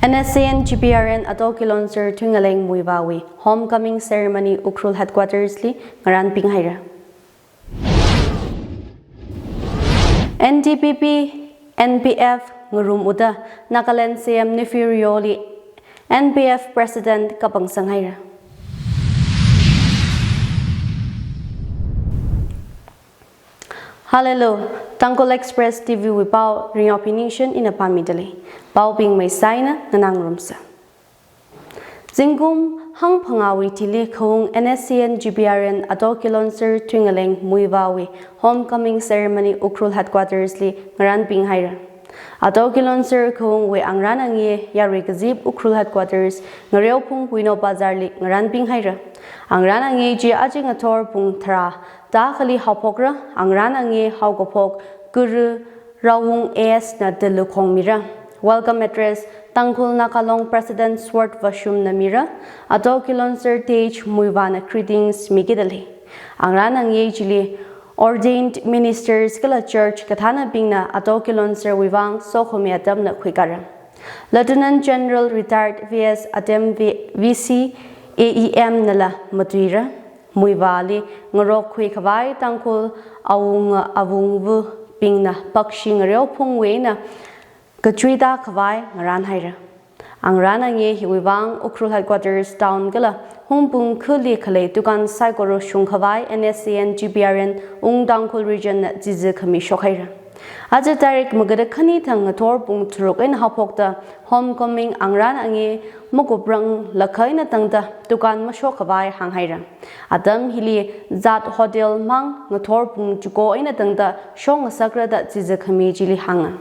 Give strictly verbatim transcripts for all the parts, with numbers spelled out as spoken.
N S C N G P R N Ato Kilonser Thuingaleng Muivahwui homecoming ceremony Ukhrul headquarters li ngarānping haira. N D P P, N P F ngarum uda Nagaland C M Neiphiu Rio li N P F President kapangsang haira. Hallelujah, Tangkhul Express T V wui pao Ringyaophi Ningshen ina pāmidalei. Paobing maisaina nganāngarumsa. Zingkum hangphangāwui thili khaung N S C N G P R N Ato Kilonser Thuingaleng Muivahwui homecoming ceremony Ukhrul headquarters li ngarānping haira. Ato Kilonser khaungwui angrān angi yarui kazip Ukhrul headquarters Ngareophung Wino Bazar li ngarānping haira. Angrān angi chi aja ngathor pung tharā takhali haophokra. Angrān angi haokaphok Guru Rawung A S na tulukhong mira. Welcome address Tangkhul Naga Long President Sword Vashum na mira. Ato Kilonser Th Muivah na greetings mikidalei. Angrān angi chili ordained ministers kala church kathānabingna Ato Kilonserwui vang sokhami atamna khuikara. Lieutenant General Retired V S Atem V-, V C A E M nala matuira. Muivahli ngarokkhui khavai Tangkhul awunga awungvabingna Pakshi Ngareophungwui eina kachuita khavai ngarān haira. Angrān angi hiwui vang Ukhrul headquarters town kala Hungpung khali khalei dukan saikora shung khavai N S C N G P R N Ung Tangkhul region na chizikhami shok haira. Aja tarik magada khani thang ngathor pung tharuk eina haophokta homecoming angrān angi makuprang lakha eina tangda dukan mashok khavai hāng haira. Atam hili Zat Hotel mang ngathor pung chuko eina tangda shok ngasakra da chizikhami chili hānga.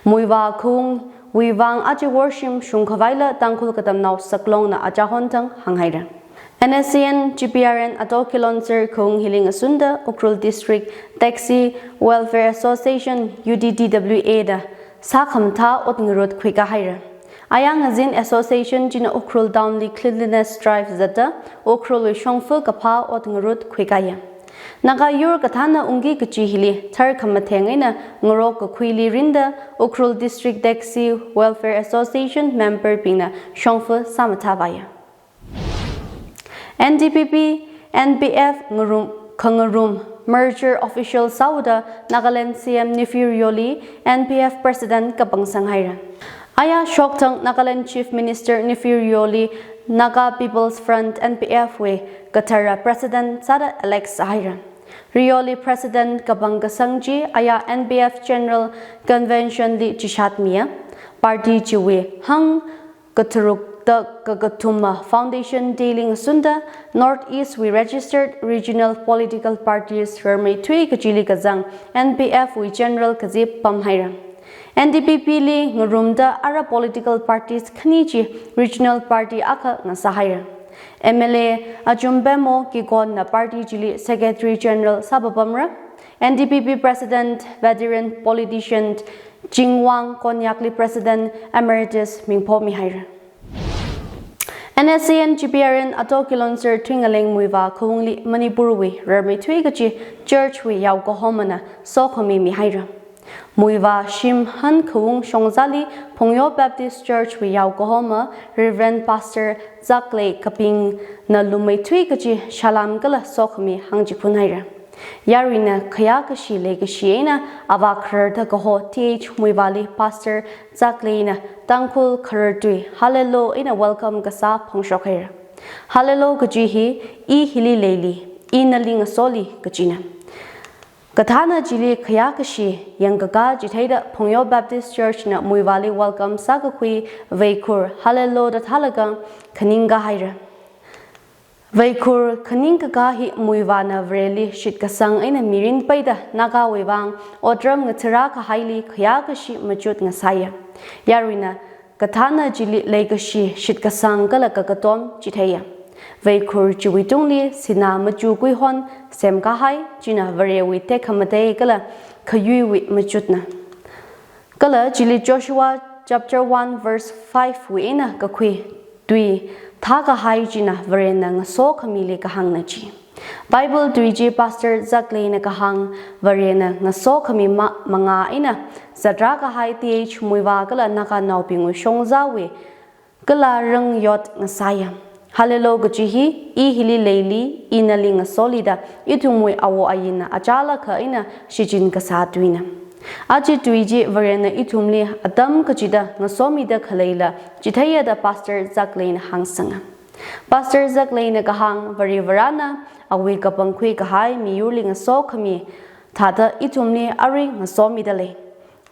Muivah khaungwui vang aja worship shung khavaila Tangkhul Katamnao Saklongna achahon thang hāng haira. N S C N G P R N Ato Kilonser khaung hili ngasunda Ukhrul District Taxi Welfare Association, U T T W A da sākhamathā ot ngarut khuika haira. Aya ngazin association china Ukhrul town li cleanliness drive zatda Ukhrulwui shongfa kaphā ot ngarut khuikaya. Naga yur kathāna ungki kachi hili thar khamatheng eina ngarok kakhuili rinda Ukhrul District Taxi Welfare Association member bingna shongfa sāmathāvaya. N D P P, N P F ngarum, khangarum merger official sāuda Nagaland C M Neiphiu Rioli N P F President kapangsang haira. Aya shokthang Nagaland Chief Minister Neiphiu Rioli Naga People's Front, N P F wui kathara President sāda elect sāhaira. Rioli President kapangkasang chi aya N P F General Convention li chishatmiya. Party chiwui hang katharukda kakathuma Foundation Day li ngasunda North East wui registered regional political parties rarmeithui kachili kazang N P F wui general kazip pamhaira. N D P P li ngarumda ara political parties khani chi regional party akha ngasāhaira. M L A Achum Bemo Kikon na party chili Secretary General sāpapamra. N D P P President, veteran politician Chingwang Konyakli President Emeritus mingphomihaira. N S C N G P R N Ato Kilonser Thuingaleng Muivah khaungli Manipur wui rarmeithui kachi church wui yaokahomana sokhami mihaira. Muivah shim han khaung shongzali Phungyo Baptist Church wui yaokahoma Reverend Pastor Zaklei Kapingna lumeithui kachi salam kala sokhami hāngchiphun haira. Yaruina khayākashi leikashi eina avā khararda kaho T H Muivahli Pastor Zakleina Tangkhul kharar tui Hallelujah eina welcome kasā phongshok haira. Hallelujah kachi hi, I hili leili, I nali ngasoli kachina. Kathāna chili khayākashi yangkakā chitheida Phungyo Baptist Church na Muivahli welcome sākakhui veikhur Hallelujah da thālaga khaningkā haira. Veikhur khaningkakā hi Muivahna Vareli shitkasang eina mirin peida Nagawui vang otram ngathara kahaili khayākashi machut ngasāya. Yaruina kathāna chili leikashi shitkasang kala kakatom chitheiya. Veikhur chiwui tungli sinā machu kuihon semkahai, china Varewui tekhamatei kala khayuiwui machutna. Kala chili Joshua chapter one verse five wui eina kakhui tui thākahai china Varena ngasokhamili kahāngna chi. Bible tui chi Pastor Zakleina kahāng Varena ngasokhami ma-, mangā eina zatrākahai T H Muivah kala Naganaobingwui shongzawui kala rangyot ngasāya. Hallelujah kachi hi, I hili leili, I nali ngasoli da, ithumwui awo ayina achālakha eina shichin kasā tuina. Aja tui chi Varena ithumli atam kachida ngasomida khaleila, chitheiya da Pastor Zakleina hāngsanga. Pastor Zakleina kahāng, Varivarana awui kapangkhui kahai miyurli ngasokhami thāda ithumli arui ngasomida lei.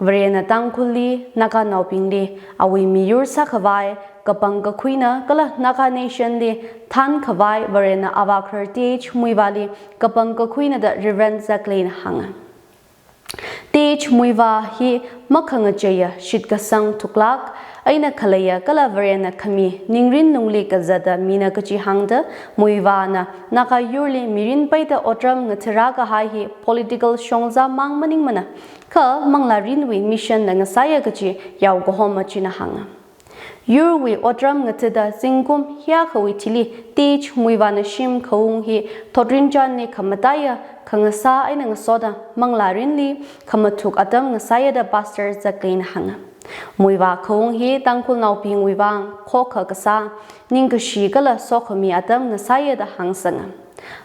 Varena Tangkhulli, Naganaobingli awui miyur sākhavai kapangkakhuina kala Naga Nation li thānkhavai Varena Avākharar T H Muivahli kapangkakhuina da Reverend Zakleina hānga. T H Muivah hi makhangacheiya shitkasang thuklak eina khaleiya kala Varena khami ningrin lungli kazata mina kachi hāngda, Muivahna Naga yurli mirin peida otram ngathara kahai hi political shongzā mang maningmana, kha manglārinwui mission na ngasāya kachi yaokahoma china hānga. Yurwui otram ngathada zingkum hiyākhawui thili T H Muivahna shim khaung hi thotrinchānli khamataiya khangasā eina ngasoda manglārinli khamathuk atam ngasāya da Pastor Zakleina hānga. Muivah khaung hi Tangkhulnaobingwui vang khokha kasā, ningkashi kala sokhami atam ngasāya da hāngsanga.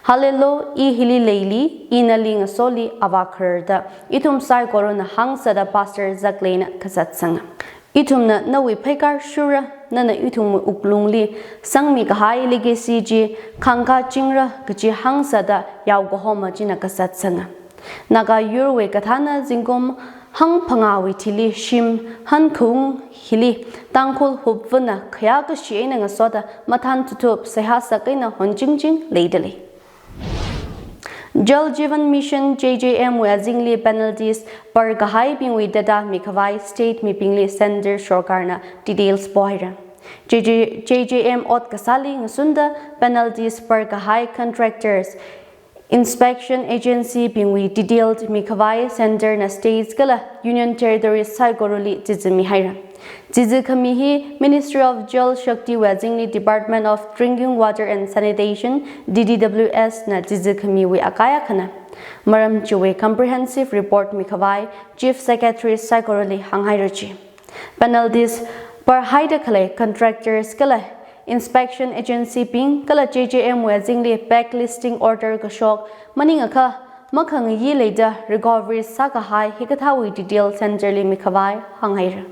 Hallelujah, I hili leili, I nali ngasoli, Avākharar da ithum saikorana hāngsāda Pastor Zakleina kazatsanga. Ithumna nawui pheikar shurra, nana ithumwui wuklungli sangmi kahai legacy chi khangkachingra kachi hāngsāda yaokahoma china kazatsanga. Naga yurwui kathāna zingkum hangphangāwui thili shim hankhaung hili Tangkhul hupvana khayākashi eina ngasoda mathān tuthup seihā sak eina honchingching leida lei. Jal Jeevan Mission, J J M wui azingli penalties par kahaibingwui data mikhavai state mibingli centre sorkarna details pohaira. J J, J J M ot kasāli ngasunda penalties par kahai contractors, inspection agency bingwui detailed mikhavai centre na states kala union territories saikorali chichi mihaira. Chichi khami hi Ministry of Jal Shakti wui azingli Department of Drinking Water and Sanitation, D D W S na chichi khamiwui akai akhana. Maram chiwui comprehensive report mikhavai Chief Secretary saikorali hānghaira chi. Penalties parhaida khalei contractors kala inspection agency bing kala J J M wui azingli blacklisting order kashok maningakha makhangayi leida recovery sākahai hikathāwui detail centre li mikhavai hānghaira.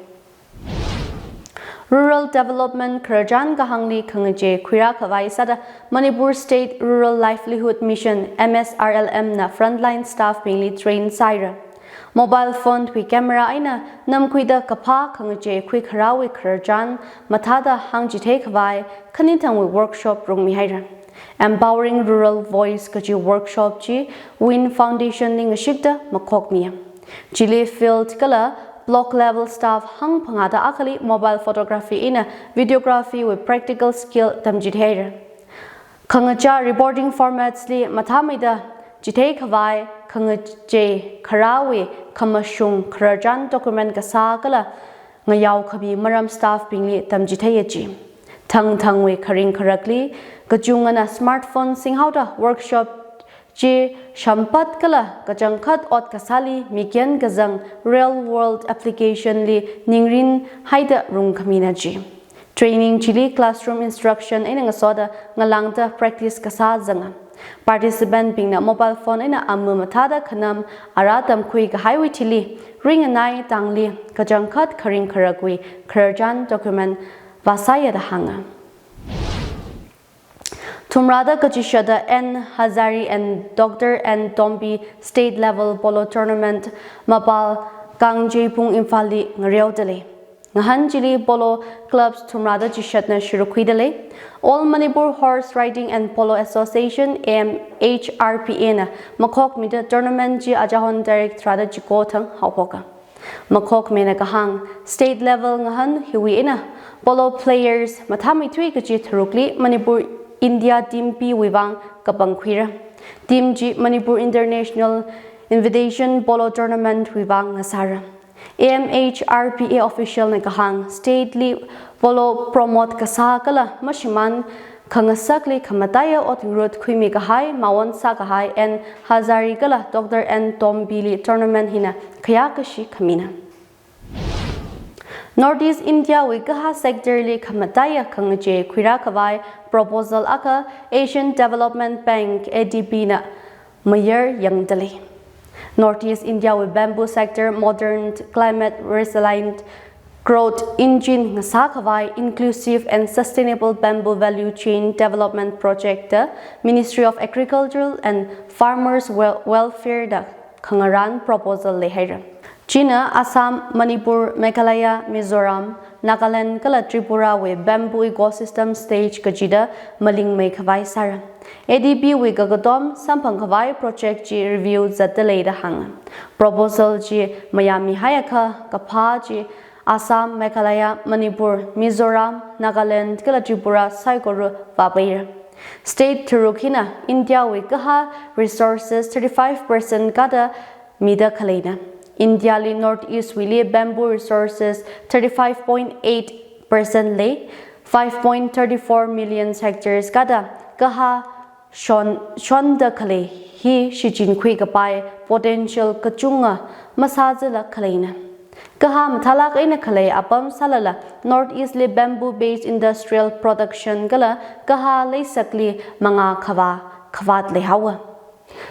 Rural development khararchan kahāngli khangachei khuirā khavai sāda Manipur State Rural Livelihood Mission, M S R L M na frontline staff bingli train sāhaira. Mobile phone wui camera eina namkhuida kaphā khangachei khuikharāwui khararchan mathāda hāngchithei khavai khanithangwui workshop rungmihaira. Empowering Rural Voice kachi workshop chi WIN Foundation li ngashikta makhokmiya. Chili field kala block level staff hangphangāda akhali mobile photography eina videography wui practical skill tamchitheihaira. Khangachā reporting formats li mathāmeida chithei khavai khangachei kharāwui khamashung khararchan document kasā kala ngayao khami maram staff bingli tamchitheiya chi. Thangthangwui kharing kharakli kachungana smartphone singhaoda workshop chi shampat kala kachangkhat ot kasāli mikyan kazang real world application li ningrin haida rungkhamina chi. Training chili classroom instruction eina ngasoda ngalāngda practice kasā zanga. Participant bingna mobile phone eina ama mathāda khanam ara tamkhui kahaiwui thili ringanai tangli kachangkhat kharing kharakwui khararchan document vāsāya da hānga. Thumrāda kachishata N Hazari and Doctor N Tombi State Level Polo Tournament mapal Kangjeibung Imphal li ngareoda lei. Ngahān chili polo clubs thumrāda chishatna shurukhuida lei. All Manipur Horse Riding and Polo Association, A M H R P A na makhokmida tournament chi achahon tarik tharāda chiko thang haophoka. Makhokmina kahāng, state level ngahān hiwui eina polo players mathāmeithui kachi tharukli Manipur India Team P wui vang kapangkhuira. Team chi Manipur International Invitation Polo Tournament wui vang ngasāra. A M H R P A official na kahāng, state li polo promote kasā kala mashimān khangasakli khamataiya ot ngarut khuimi kahai, mawon sākahai N Hazari kala Doctor N Tombi li tournament hina khayākashi khamina. North East India wui kaha sector li khamataiya khangachei khuirā khavai proposal akha Asian Development Bank, A D B na mayar yangdalei. North East India wui bamboo sector modern, climate resilient growth engine ngasā khavai inclusive and sustainable bamboo value chain development project da Ministry of Agriculture and Farmers Wel-, Welfare da khangarān proposal leihaira. China Assam, Manipur, Meghalaya, Mizoram, Nagaland kala Tripura wui bamboo ecosystem stage kachida malingmei khavai sāra. A D B wui kakatom samphang khavai project chi review zatdalei da hānga. Proposal chi mayāmihaiakha kaphā chi Assam, Meghalaya, Manipur, Mizoram, Nagaland kala Tripura saikora vāpaira. State tharuk hina India wui kaha resources thirty-five percent kada mida khaleina. India li North East wuili bamboo resources thirty-five point eight percent lei, five point thirty-four million hectares kada kaha shon, shonda khalei hi shichinkhui kapai potential kachunga masāzala khaleina. Kaha mathālāk eina khalei apam sālala North East li bamboo based industrial production kala kaha leisakli mangā khavā khavāt leihaowa.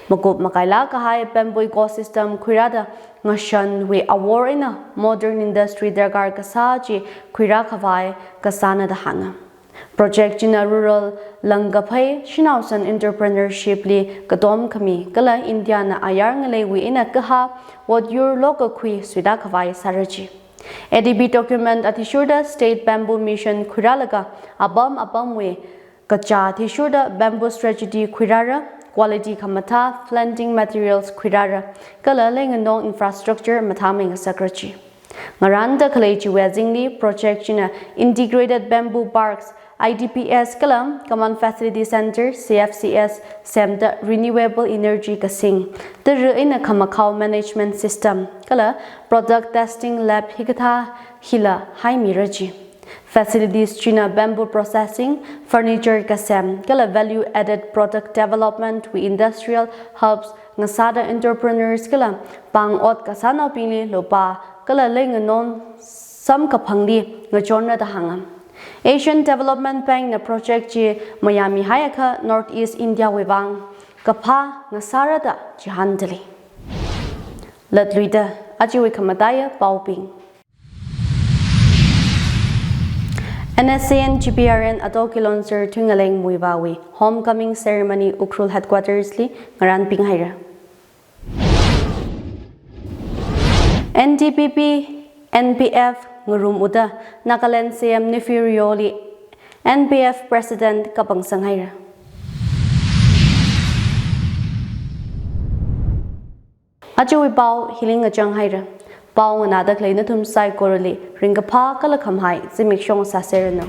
Makup makailāk kahai bamboo ecosystem khuirāda ngashanwui awor eina modern industry darkar kasā chi khuirā khavai kasāna da hānga. Project china rural langkaphei shanao san entrepreneurship li katom khami kala India na ayar ngaleiwui eina kaha otyur lokakhui suitā khavai sāra chi. A D B document athishurda State Bamboo Mission khuirālaga apam apamwui kachā athishurda bamboo strategy khuirāra, quality khamathā planting materials khuirāra, kala leinganong infrastructure mathāmei ngasakra chi. Ngarānda khalei chiwui azingli project china Integrated Bamboo Parks, I T P S kala Common Facility Center, C F C S, semda renewable energy kasing, tara eina khamakhao management system, kala product testing lab hikathā hila haimira chi. Facilities china bamboo processing, furniture kasem, kala value added product development wui industrial hubs ngasāda entrepreneurs kala pāng ot kasānaobingli lupā kala leinganong samkaphangli ngachonra da hānga. Asian Development Bank na project chi mayāmihaiakha North East India wui vang kaphā ngasāra da chihāndalei. Latluida achiwui khamataiya paobing. N S C N G P R N Ato Kilonser Thuingaleng Muivahwui homecoming ceremony Ukhrul headquarters li ngarānpinghaira. N D P P, N P F ngarum uda Nagaland C M Neiphiu Rio li N P F President kapangsanghaira. Achiwui pao hili ngachanghaira. Pao nganāda khalei nathum saikorali ringkaphā kala khamahai zimiksho sāseranu.